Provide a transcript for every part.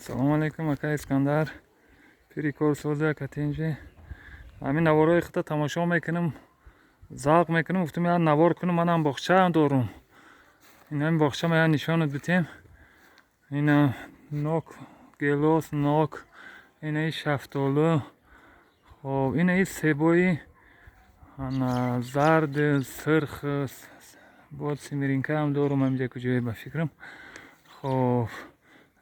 Салому алейкум, ака Искандар. Пири корсози, ака, тинҷи? Ҳамин наворои худта тамошо мекунам, завқ мекунам. Гуфтам, як навор кунам. Манам боғчаам дорум. Ин боғчама як нишонат битем. Ина нок, гелос, нок, инаи шафтолу. Хоб, инаи себои ана зард, сирх, бод симиринкаам дорум ҳаминҷа куҷое, ба фикрам. Хоб,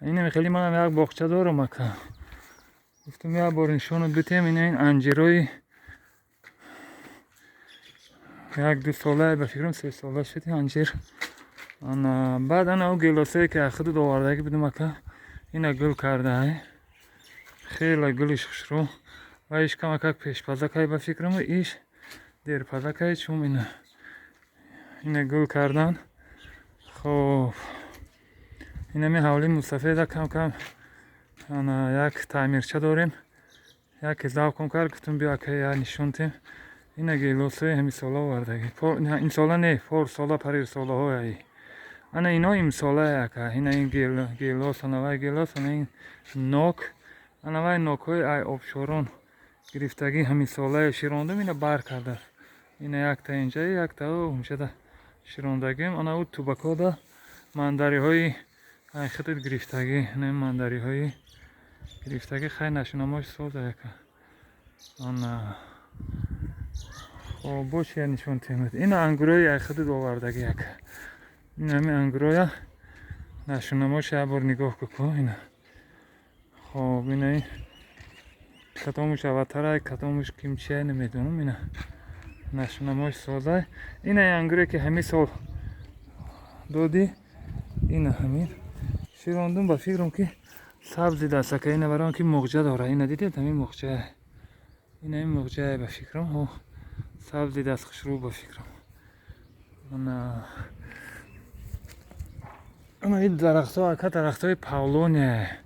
инами хеле манам як боғча дорум, ака. Гуфтам, як бор нишонат битем. Ина ин анҷирои 1-2 сола, ба фикрам, 3 сола шуд анҷир. Ана баъд ана ӯ гелосое, ки аз худут овардагӣ будум, ака, ина гул кардаай, хеле гулиш хушрӯ. Ва иш камакак пешпазакай, ба фикрам, иш дерпазакай, чун ина гул кардан. Хоб, инами ҳавлии мусафеда кам кам ана як таъмирча дорем. Яке завқом кард, гуфтум, биё, ака, як нишон тем. Ина гелосои ҳамисола овардагӣ, имсола не, порсола, парирсолаҳои. Ана ино имсола, ака. Ина ин гелос, ана вай гелос, ана ин нок, ана вай нокҳои ай обшорон гирифтагӣ, ҳамисолае широндум, ина бар кардааст. Ина якта инҷа, якта унҷада широндагим. Ана ӯ тубакода мандариҳои ай худат гирифтагӣ, ина мандариҳои гирифтагӣ. Хай, нашунамош соза, яка. Ана, хоб, бош, я нишон темад. Ина ангурои ай худат овардагӣ, яка. Ин ҳами ангуроя нашунамош як бор нигоҳ куку. Ина, хоб, ина кадомуш аватарай, кадомуш кимчия, намедонам. Ина нашунамош созай. Ина ангуре, ки ҳамин сол додӣ, ина ҳамин широндум. Ба фикрам, ки сабзи дастака. Ина барои он ки муғҷа дора. Ина дидед, ҳамин муғҷа, ина ин муғҷае, ба фикрам. Сабзи даст, хушрӯ, ба фикрам. Ана ин дарахтҳо, ака, дарахтҳои павлония,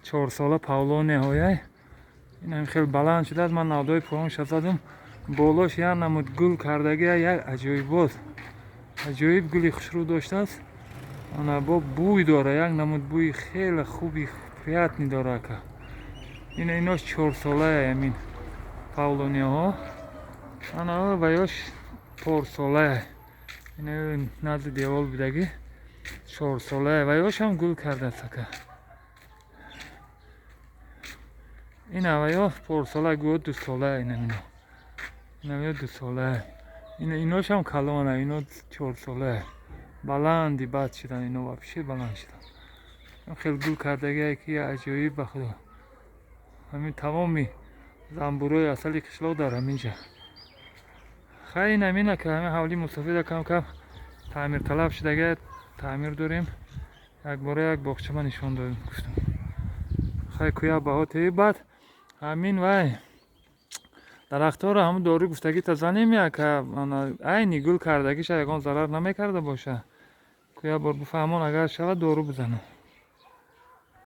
4сола павлонияҳояй. Ин ҳам хеле баланд шудааст. Ман навдои поёнша задум. Болош як намуд гул кардагия, як аҷоибот, аҷоиб гули хушрӯ доштааст. Ана бо бӯй дора, як намуд бӯи хеле хуби, приятный дора, ака. Ина инош 4солая, амин павлонияҳо. Ана ва ёш порсолая. Ина назди девол будагӣ 4солая ва ёшам гул кардааст, ака. Ина ва ё порсола, гӯё 2сола. Ина ино, ина ё 2сола. Ина иношам калона, ино 4сола, баланди бад шудан. Ино вообще баланд шудан. Хеле гул кардагие, ки аҷоиб, ба худо. Ҳамин тамоми занбурои асали қишлоқ дар ҳаминҷа. Хай, ин ҳамин, ака. Ҳамин ҳавлии мусофира кам кам таъмирталаб шудага, таъмир дорем. Якбора як боғчама нишон додем, гуфтам, хай, куя баҳо теи. Баъд ҳамин вай дарахтҳоро ҳамун дору гуфтагита занем, яка. Айни гул кардагиша ягон зарар намекарда боша? Куя бор бифаҳмон, агар шавад, дору бизанам.